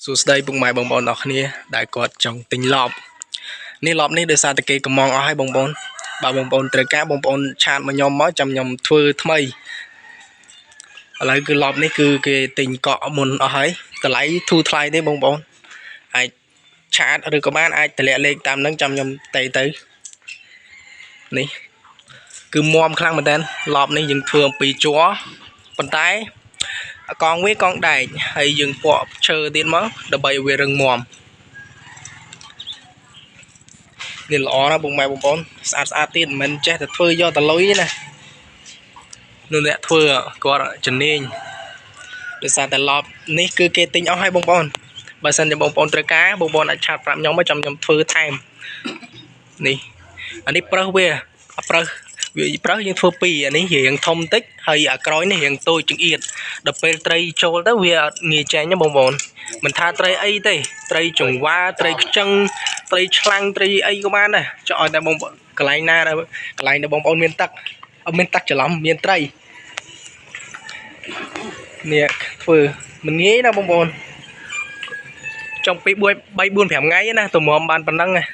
សួស្តីពុកម៉ែបងប្អូនអរគ្នាដែលគាត់ចង់ទិញលបនេះលបនេះដោយសារតែគេកំងអស់ហើយបងប្អូនបើបងប្អូនត្រូវការបងប្អូនឆាតមកខ្ញុំមកចាំខ្ញុំធ្វើថ្មីឥឡូវគឺលបនេះគឺគេទិញកក់មុនអស់ហើយតម្លៃធូរថ្លៃទេបងប្អូនអាចឆាតឬក៏បានអាចតម្លាក់លេខតាមហ្នឹងចាំខ្ញុំតេទៅនេះគឺមាំខ្លាំងមែនតើលបនេះយើងធ្វើអំពីជ័រប៉ុន្តែកង់វាកង់ដែកហើយយើងពក់ឈើទៀតមកដើម្បីឲ្យវារឹងមាំនេះល្អណាស់បងម៉ែបងប្អូនស្អាតស្អាតទៀតមិនមែនចេះតែធ្វើយកតែលុយទេណានោះអ្នកធ្វើគាត់ជំនាញដោយសារតែលបនេះគឺគេទិញអស់ហើយបងប្អូនបើសិនជាបងប្អូនត្រូវការបងប្អូនអាចឆាតប្រាប់ខ្ញុំមកចាំខ្ញុំធ្វើថែមនេះអានេះប្រើសវាប្រើសវាប្រើសយើងធ្វើពីរអានេះរៀងធំតិចហើយអាក្រោយនេះរៀងតូចចង្អៀតដល់ពេលត្រីចូលទៅវាអត់ងាយចេញទេបងប្អូនមិនថាត្រីអីទេត្រីចង្វាត្រីខ្ចឹងត្រីឆ្លាំងត្រីអីក៏បានដែរចង់ឲ្យតែបងប្អូនកន្លែងណាដែលកន្លែងដែលបងប្អូនមានទឹកអត់មានទឹកច្រឡំមានត្រីនេះធ្វើមិនងាយណាបងប្អូនចុងពី3 4 5ថ្ងៃណាទម្រាំបានប៉ុណ្ណឹងណា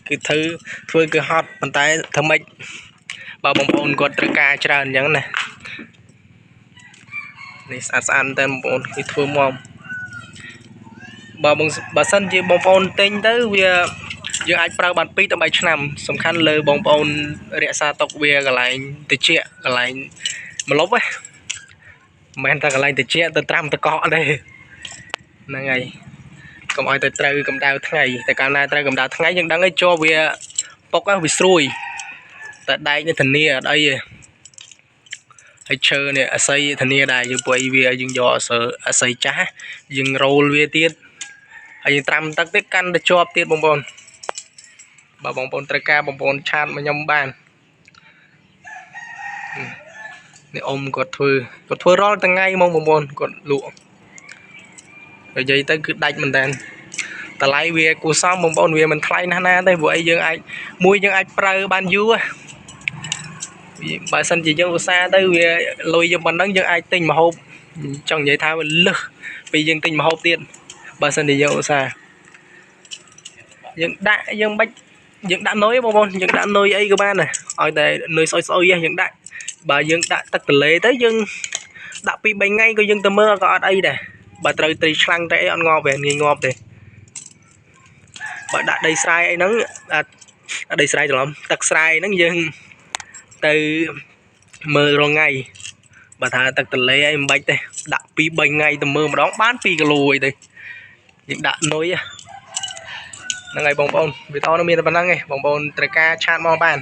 គឺធ្វើគឺហត់ប៉ុន្តែធ្វើម៉េចបើបងប្អូនគាត់ត្រូវការច្រើនអញ្ចឹងណានេះស្អាតស្អាតតែបងប្អូនគឺធ្វើមកបើសិនជាបងប្អូនទិញទៅវាយើងអាចប្រើបាន2ទៅ3ឆ្នាំសំខាន់លើបងប្អូនរក្សាទុកវាកន្លែងត្រជាក់កន្លែងម្លប់ណាមិនមែនតែកន្លែងត្រជាក់ទៅត្រាំតកកទេហ្នឹងហើយកុំឲ្យទៅត្រូវកម្ដៅថ្ងៃតែកាលណាត្រូវកម្ដៅថ្ងៃយើងដឹងហើយជាប់វាពុកវាស្រួយតែដែកនេះធានាអត់អីទេហើយឈើនេះអាស័យធានាដែរយើងពួកអីវាយើងយកអាស័យចាស់យើងរោលវាទៀតហើយយើងត្រាំទឹកទៀតកាន់តែជាប់ទៀតបងប្អូនបើបងប្អូនត្រូវការបងប្អូនឆាតមកខ្ញុំបាននេះអ៊ំគាត់ធ្វើរាល់ថ្ងៃហ្មងបងប្អូនគាត់លក់និយាយទៅគឺដាច់មែនតើតម្លៃវាគួរសមបងប្អូនវាមិនថ្លៃណាស់ណាទេព្រោះអីយើងអាចមួយយើងអាចប្រើបានយូរបើសិនជាយើងឧស្សាហ៍ទៅវាលុយយើងប៉ុណ្ណឹងយើងអាចទិញម្ហូបចង់និយាយថាវាលឹះពីយើងទិញម្ហូបទៀតបើសិនជាយើងឧស្សាហ៍យើងដាក់យើងបាច់យើងដាក់នុយបងប្អូនយើងដាក់នុយអីក៏បានដែរឲ្យតែនុយស្អុយស្អុយយើងដាក់បើយើងដាក់ទឹកទន្លេទៅយើងដាក់2 3ថ្ងៃក៏យើងទៅមើលក៏អត់អីដែរបើត្រូវត្រីឆ្លាំងត្រីអីអត់ងាប់ទេងាយងាប់ទេបើដាក់ដីស្រែអីហ្នឹងដីស្រែច្រឡំទឹកស្រែហ្នឹងយើងទៅមើលរាល់ថ្ងៃបើថាទឹកទន្លេអីមិនបាច់ទេដាក់2 3ថ្ងៃទៅមើលម្ដងបាន2គីឡូអីទៅយើងដាក់នុយហ្នឹងហើយបងប្អូនវីដេអូនោះមានតែប៉ុណ្្នឹងឯងបងប្អូនត្រូវការឆាតមកបាន